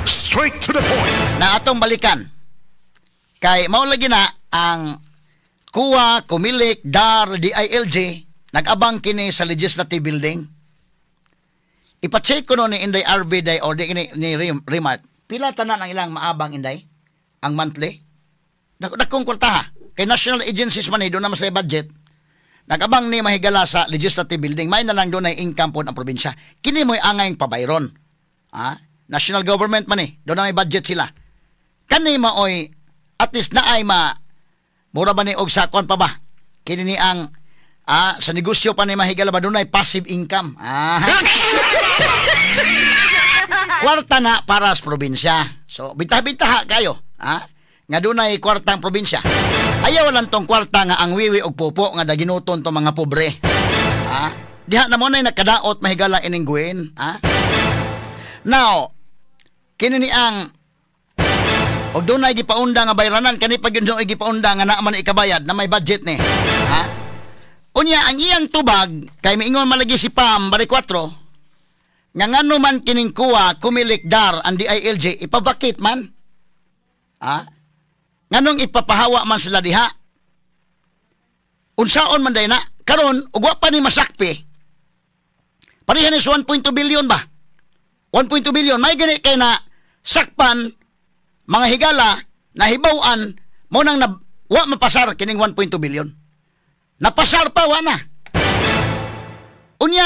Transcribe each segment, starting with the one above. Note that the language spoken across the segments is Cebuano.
Straight to the point. Na atong balikan. Kay mao lagi na ang COA, Comelec, DAR, DILG nag-abang kini sa legislative building. Ipa-check ko no ni Inday RV day or di ni Remark. Pila tanan ang ilang maabang, Inday? Ang monthly? Dakong kwartaha. Kay national agencies man ni, doon naman sa budget. Nag-abang ni mahigala sa legislative building. May na lang doon ay income po ang probinsya. Kini mo'y angayng pabayron. Ha? National government man eh. Doon na may budget sila. Kani maoy at least na ay ma mura ba ni og sakon pa ba? Kini ni ang sa negosyo pa ni mahigala ba dunay passive income. Ah. Kwarta na para sa probinsya. So bintah-bintaha kayo, ha? Nga dunay kwartang probinsya. Ayaw lang tong kwarta nga ang wiwi og pupo nga daginuton tong mga pobre. Ha? Diha na mo na nakadaot mahigala ining Gwen, ha? Now, kini ni ang og dunay gipaunda nga bayranan kani pag yun gipaunda nga naa man ikabayad na may budget ni. Ha? Unya ang iyang tubag kay miingon malagi si Pam Baricuatro nga ngano man kining COA, Comelec, DAR ang DILG ipabakit man. Ha? Nganong ipapahawa man sila diha? Unsaon man day na karon ug wa pa ni masakpi. Pareha ni 1.2 billion ba? 1.2 billion may gani kay na sakpan mga higala nahibaw-an mo nang na, wa mapasar kining 1.2 billion. Napasar pa wa na. Unya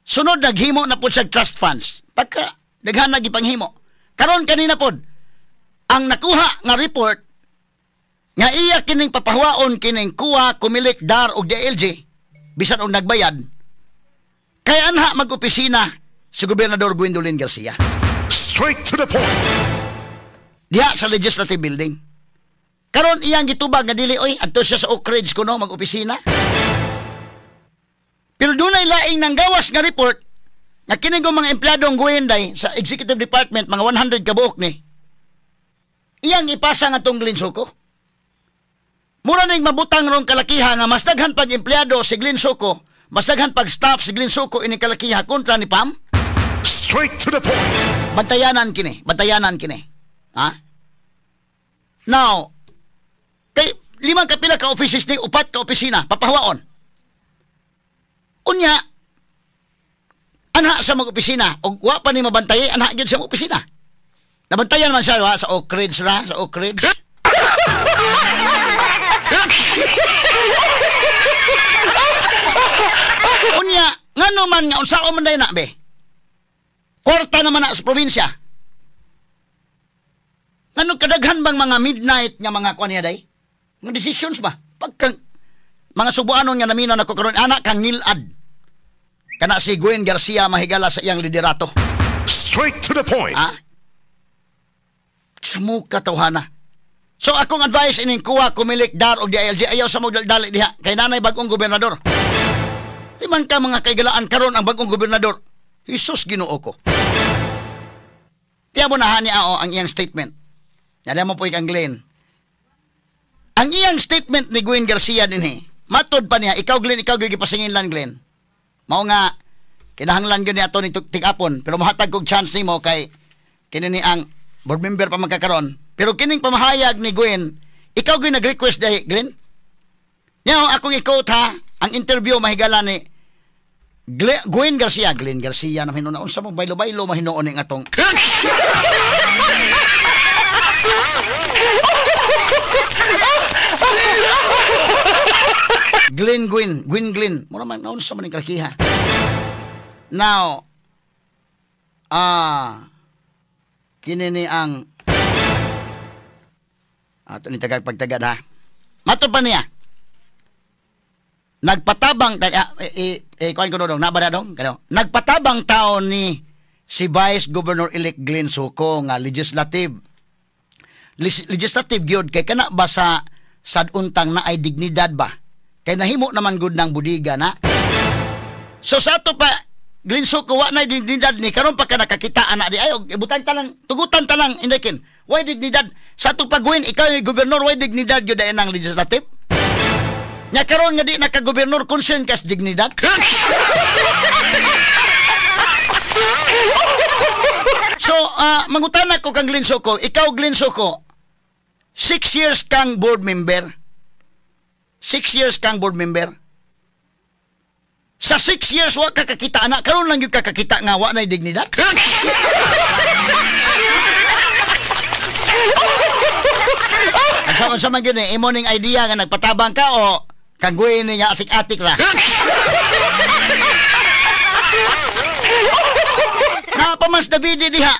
sunod naghimo na pod sa trust funds. Pagka daghan na gipanghimo. Karon kanina pod ang nakuha nga report nga iya kining papahuwaon kining COA, Comelec, DAR ug DILG bisan og nagbayad kay anha mag-opisina si Gobernador Gwendolyn Garcia. Straight to the point. Diha sa legislative building. Karon iyang gitubag nga dili oy adto siya sa Oak Ridge kuno mag-opisina. Pero dunay laing nang gawas nga report nga kini mga empleyadong Gwenday sa executive department, mga 100 ka buok ni iyang ipasa nga tong Glenn Soco. Mura ning mabutang rong kalakiha nga mas daghan pag empleyado si Glenn Soco, mas daghan pag staff si Glenn Soco ining kalakiha kontra ni Pam. Straight to the point. Bantayanan kini, bantayanan kini. Ha? Now, kay limang kapila ka offices ni upat ka opisina papahawaon. Unya anha sa mag-opisina og wa pa ni mabantay anha gyud sa opisina. Nabantayan man siya wa, sa Oak Ridge ra, sa Oak Ridge. Unya ngano man nga unsaon man day na be? Kwarta naman na sa probinsya. Ngano kadaghan bang mga midnight nga mga kuan niya day? Mga decisions ba? Pagka mga subuanon nga naminaw na ko karon anak kang nilad. Kana si Gwen Garcia mahigala sa iyang liderato. Straight to the point. Ha? Samuka tawhana. So akong advice ining COA, Comelec, DAR og DILG ayaw sa mogdaldali diha kay nanay bagong gobernador. Di man ka mga kaigalaan karon ang bagong gobernador. Jesus Ginoo ko. Tiya mo na hani ao ang iyang statement. Nada mo po ikang Glenn. Ang iyang statement ni Gwen Garcia dinhi, matod pa niya, ikaw Glenn, ikaw gipasingin lang Glenn. Mao nga kinahanglan gyud ni ato ni tigapon, pero mohatag kog chance nimo kay kini ni ang board member pa magkakaron. Pero kining pamahayag ni Gwen, ikaw gyud nag-request dahi Glenn. Nya akong i-quote ha, ang interview mahigala ni Gwen Garcia, Glenn Garcia na hinuon unsa mo baylo-baylo mahinuon ning atong Glenn Gwen, Gwen Glenn, mura man naunsa man ning kalakiha. Now, kini ni ang ato ni tagag pagtagad ha. Mato pa niya. Nagpatabang kuan ko dong, naba na dong, kano. Nagpatabang taon ni si Vice Governor-elect Glenn Soco nga legislative. Legislative gyud kay kana ba sa saduntang na ay dignidad ba? Kay nahimo naman gud ng budiga na. So sa ato pa Glenn Soco wa na dignidad ni karon pa ka nakakita ana di ay ibutan ta lang, tugutan ta lang indekin. Why dignidad? Sa ato pa Gwen, ikaw yung gobernador, why dignidad gyud ay nang legislative? Nya karon nga di naka-gobernador concern kas dignidad? So mangutana ko kang Glenn Soco, ikaw, Glenn Soco, 6 years kang board member. 6 years kang board member. Sa 6 years, wa ka kakita ana, karon lang gyud ka kakita nga wa na dignidad. Ang sama man gyud ni imo ning idea nga nagpatabang ka o kangguin ni nga atik-atik ra. Napamas Davide diha.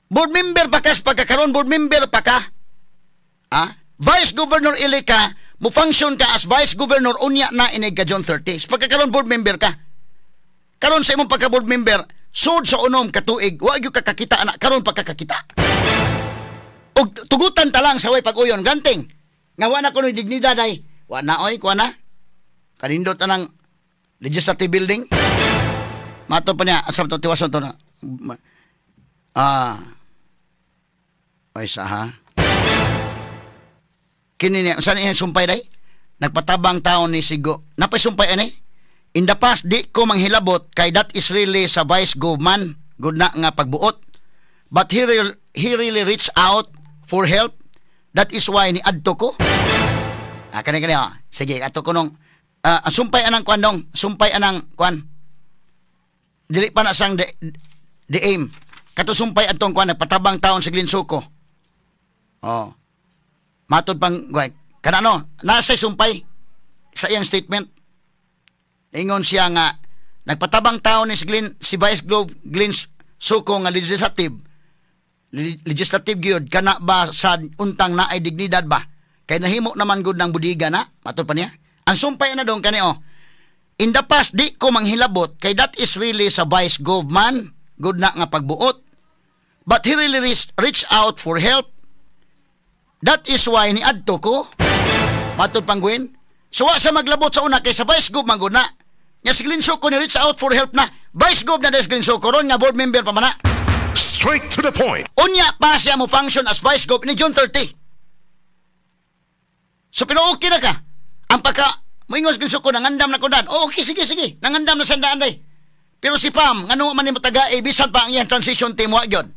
Board member pa ka, pagkakaroon board member pa ka. Ah? Vice Governor ili ka, mo function ka as Vice Governor unya na inig ka June 30. Pagkakaroon board member ka. Karon sa imong pagka board member, sud sa unom katuig, wa gyud ka kakita ana, karon pa ka kakita. Og tugutan ta lang sa way pag-uyon, ganting. Nga wa na kuno dignidad ay. Wa na oy, kuha na. Kanindot anang legislative building. Mato pa niya, asa to tiwason to na. Ah. Ay sa ha. Kini niya, saan niya sumpay day? Nagpatabang taon ni Sigo. Napay sumpay ani? In the past, di ko manghilabot kay that is really sa vice govman. Good na nga pagbuot. But he really reached out for help. That is why ni adto ko. Ah, kani kani ah. Sige, ato ko nung sumpay anang kwan dong, sumpay anang kwan. Dili pa na sang the aim. Kato sumpay atong kwan nagpatabang taon sa Glenn Soco. Oh. Matod pang kana no, nasa sumpay sa iyang statement. Ingon siya nga nagpatabang taon ni si Glenn, si Vice Gov Glenn Soco nga legislative legislative gyud kana ba sa untang naay dignidad ba? Kay nahimo naman gud ng budiga na, matod pa niya. Ang sumpay na dong kani oh. In the past, di ko manghilabot kay that is really sa Vice Gov man, good na nga pagbuot. But he really reach out for help. That is why ni adto ko. Matod pang Gwen. So wa sa maglabot sa una kay sa Vice Gov man gud na. Nya si Glenn Soco ni reach out for help na. Vice Gov na si Glenn Soco ron nga board member pa man na. Straight to the point. Unya pa siya mo function as Vice Gov ni June 30. So pero okay na ka. Ang pagka moingon si Glenn Soco nangandam na ko dan. Oh, okay, sige sige. Nangandam na sandaan day. Pero si Pam ngano man ni mataga eh, bisan pa ang iyang transition team wa gyud.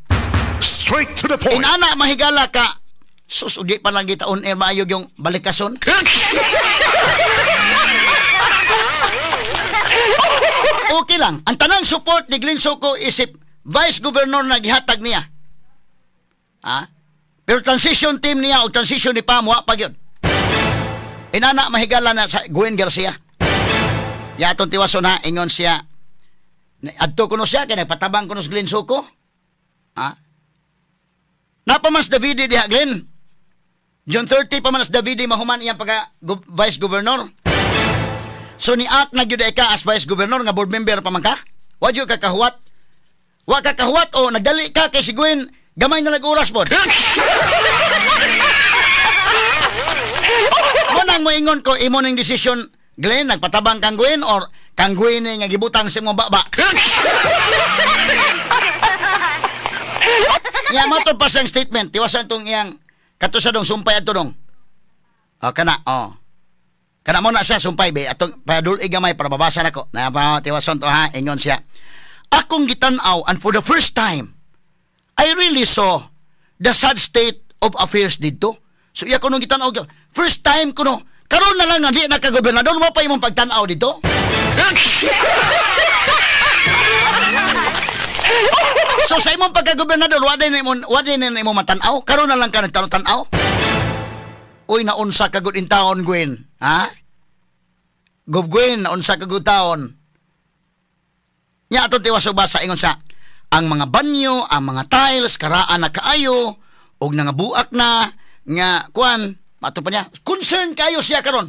Straight to the point. Inana mahigala ka. Sus, udi pa lang kita on air maayog yung balikason. Okay lang. Ang tanang support ni Glenn Soco isip Vice Governor na gihatag niya. Ha? Pero transition team niya o transition ni Pam, wa pa gyud. Inana mahigala na sa Gwen Garcia. Ya atong tiwason ha, ingon siya. Adto kuno siya kay nagpatabang kuno si Glenn Soco. Ha? Napamas Davide diha, Glenn. June 30 pa man as Davide mahuman iyang pagka Vice Governor. So ni act na gyud ka as Vice Governor nga board member pa man ka? Wa gyud ka kahuwat. Wa ka kahuwat o nagdali ka kay si Gwen gamay na lag oras pod. Mo nang moingon ko imo ning desisyon, Glenn, nagpatabang kang Gwen or kang Gwen nga gibutang sa imong baba. Nya matod pa siyang statement, tiwasan tong iyang kato sa dong sumpay adto dong. Oh, kana oh. Kana mo na siya sumpay be atong padul gamay para babasa nako. Na pa tiwason to ha, ingon siya. Akong gitan-aw and for the first time I really saw the sad state of affairs didto. So iya ko nung gitan-aw, first time ko no. Karon na lang nga di na ka gobernador mo pa imong pagtan-aw didto. So sa imong pagka-gobernador, wa din imo matan-aw, karon na lang ka nagtan-aw. Uy, naunsa ka gud in taon, Gwen. Ha? Gov Gwen, naunsa ka gud taon. Nya atong tiwas og basa ingon sa ang mga banyo, ang mga tiles karaan na kaayo og nangabuak na nga kuan, mato pa niya. Concern kayo siya karon.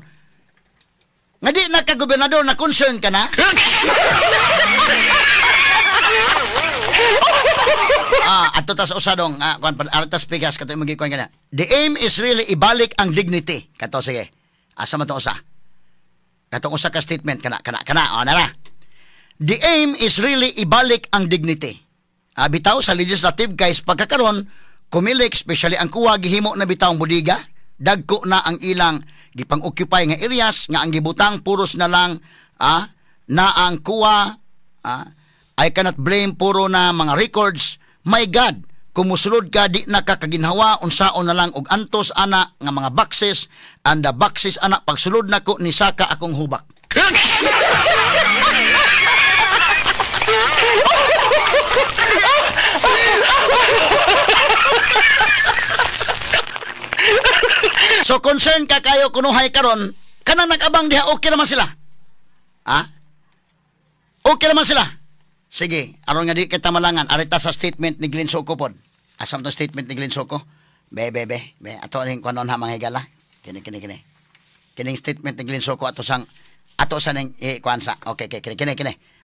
Nga di na ka gobernador na concern ka na. Ah, ato tas usa dong, kuan pa atas pikas kato imong gikuan kana. The aim is really ibalik ang dignity. Kato sige. Asa man to usa? Katong usa ka statement kana kana kana oh nara. The aim is really ibalik ang dignity. Ah, bitaw sa legislative guys pagkakaron kumilik especially ang kuwa gihimo na bitaw ang budiga, dagko na ang ilang gipang-occupy nga areas nga ang gibutang puros na lang na ang kuwa. I cannot blame puro na mga records. My God, kung musulod ka, di na ka kaginhawa, unsaon na lang og antos ana nga mga boxes and the boxes ana. Pagsulod nako, nisaka akong hubak. So concern ka kayo kunuhay karon kanang nag-abang diha, okay naman sila. Ha? Okay naman sila. Sige, aron nga di kita malangan, arita sa statement ni Glenn Soco pod. Asam to statement ni Glenn Soco? Be, be, be, be. Ato ning kuanon ha, mga higala. Kini, kini, kini. Kining statement ni Glenn Soco ato sang ato sa ning eh, kuan sa. Okay, kini, kini, kini.